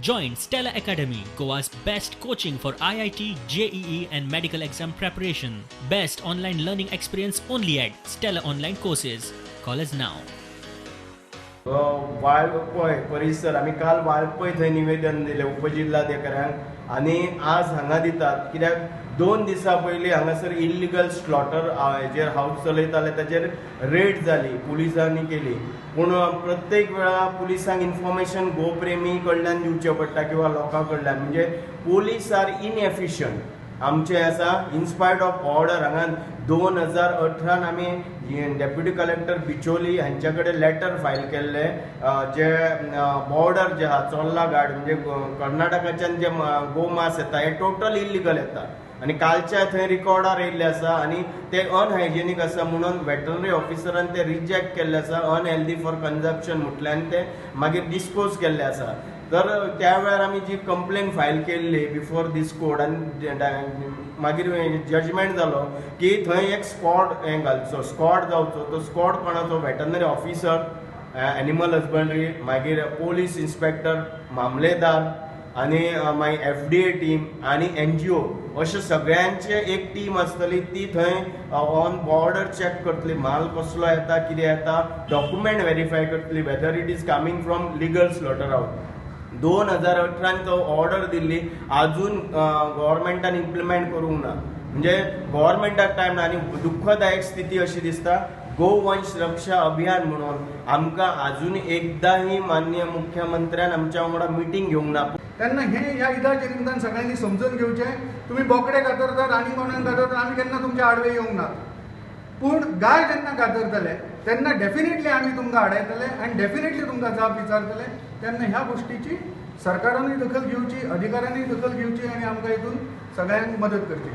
Join Stella Academy, Goa's best coaching for IIT, JEE, and medical exam preparation. Best online learning experience only at Stella Online Courses. Call us now. Valpoi परिसर, आमी काल वाळपय थंय निवेदन दिलें उपजिल्हाधिकाऱ्यांक आनी आज हांगा दितात, कित्याक 2 दिसां पयलीं हांगासर इल्लिगल स्लॉटर हेजेर हावस चलयताले, ताचेर रेड जाली, पुलिसांनी केली. पूण प्रत्येक वेळा पुलिसांक इन्फॉर्मेशन गोप्रेमी कडल्यान दिवचें पडटा किंवा लोकां कडल्यान, म्हणजे पुलीस आर इनएफिशंट. आमचें आसा, इनस्पायट ऑफ ऑर्डर, हांगा 2018न आमी डेप्युटी कलेक्टर बिचोली हांच्या कडेन लेटर फायल केल्ले, जे बॉर्डर जे आहा चोर्ला घाट, म्हणजे कर्नाटकाच्यान जे गोमांस येता, हे टोटल इल्लिगल येता आनी कालच्या थंय रिकॉर्डार येयल्ले आसा आनी ते अनहायजेनीक आसा म्हणून वेटरनरी ऑफिसरान ते रिजेक्ट केल्ले आसा. अनहेल्दी फॉर कन्जप्शन म्हटल्यान आनी ते मागीर डिस्पोज केल्ले आसा. तर त्या वेळार आमी जी कंप्लेन फायल केल्ली बिफोर दीस कोर्ट आनी मागीर जजमेंट जालो की थंय एक स्कॉड हें घालचो, स्कॉड जावचो. तो स्कॉड कोणाचो? वेटरनरी ऑफिसर, एनिमल हजबंड्री, मागीर पोलीस इन्स्पेक्टर, मामलेदार आनी मागीर एफडीए टीम आनी एनजीओ, अशे सगळ्यांचे एक टीम आसतली. ती थंय ऑन बॉर्डर चॅक करतली, माल कसलो येता, कितें येता, डॉक्युमेंट व्हेरीफाय करतली, whether it is coming from legal slaughter house. 2018न तो ऑर्डर दिल्ली, अजून गव्हर्मेंटान इम्प्लिमेंट करूंक ना, म्हणजे गव्हर्मेंटाक टायम ना. आनी दुःखदायक स्थिती अशी दिसता, गोवंश रक्षा अभियान म्हणून आमकां अजून एकदांय माननीय मुख्यमंत्र्यान आमच्या वांगडा मिटींग घेवंक ना. तेन्ना हें ह्या ईदाच्या निमतान सगळ्यांनी समजून घेवचें. तुमी बोकडे कातरतात आनी कोणाक कातरतात, आमी केन्ना तुमच्या आडवे येवंक ना. पूण गाय जेन्ना कातरतले तेन्ना डेफिनेटली आमी तुमकां आडायतले आनी डेफिनेटली तुमकां जाप विचारतले. तेन्ना ह्या गोश्टीची सरकारानूय दखल घेवची, अधिकाऱ्यांनीय दखल घेवची आनी आमकां हितून सगळ्यांक मदत करची.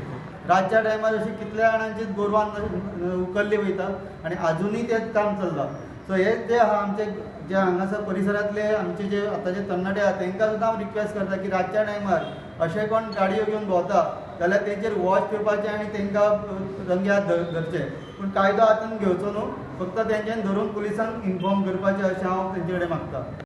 रातच्या टायमार अशी कितल्या जाणांची गोरवां उखल्ली वयता आनी आजुनूय तें काम चल्लां. सो हे जे आहा, आमचे जे हांगासर परिसरांतले आमचे जे आतांचे तरणाटे आहा, तांकां सुद्दां हांव रिक्वेस्ट करता की रातच्या टायमार अशे कोण गाडयो घेवन भोंवता जाल्यार तेंचेर वॉच ठेवपाचें आनी तांकां रंगे हात धरचे, पूण कायदो हातान घेवचो न्हू. फक्त तेंच्यांनी धरून पुलिसांक इन्फॉर्म करपाचें, अशें हांव तेंचे कडेन मागता.